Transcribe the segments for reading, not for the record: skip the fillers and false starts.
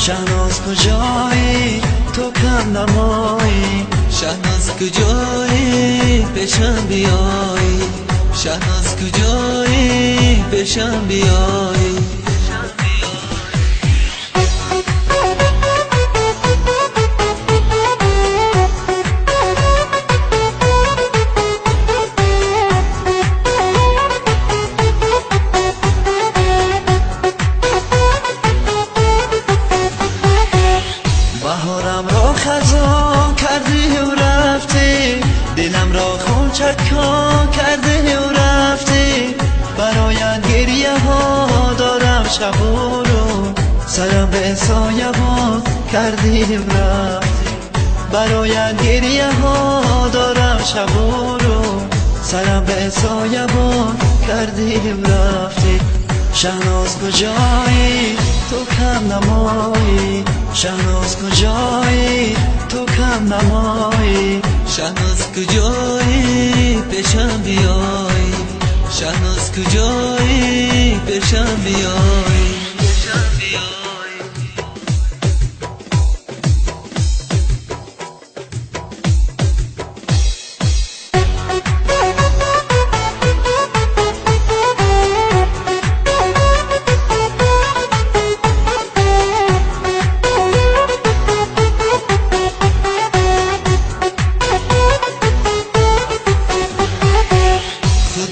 Шаҳноз куҷоӣ ту кам намоӣ Шаҳноз куҷоӣ пешам биёӣ Шаҳноз куҷоӣ пешам биёӣ Баҳорам ро хазон кардӣ рафтӣ дилам ро хунчакон кардӣ рафтӣ бароят гирьяҳо дорам шабу рӯз сарам ба соябон кардӣ рафтӣ бароят гирьяҳо дорам шабу рӯз сарам ба соябон кардӣ рафтӣ Шаҳноз куҷоӣ ту кам намоӣ Шаҳноз куҷоӣ ту кам намоӣ Шаҳноз куҷоӣ пешам биёӣ Шаҳноз куҷоӣ пешам биёӣ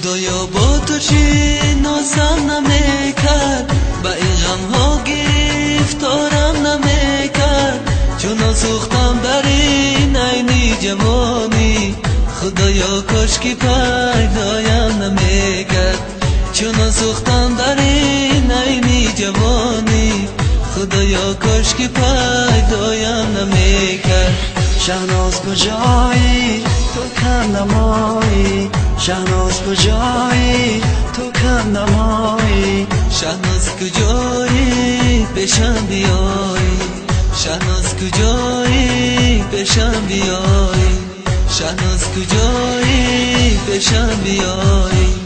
Худоё бо ту шиносам намекард ба ин ғамҳо гирифторам намекард чунон сӯхтам дар ин айни ҷавонӣ Худоё кошки пайдоям намекард чунон сӯхтам дар ин айни ҷавонӣ Худоё кошки пайдоям намекард Шаҳноз куҷоӣ ту кам намоӣ Шаҳноз куҷоӣ ту кам намоӣ Шаҳноз куҷоӣ пешам биёӣ Шаҳноз куҷоӣ пешам биёӣ Шаҳноз куҷоӣ пешам биёӣ.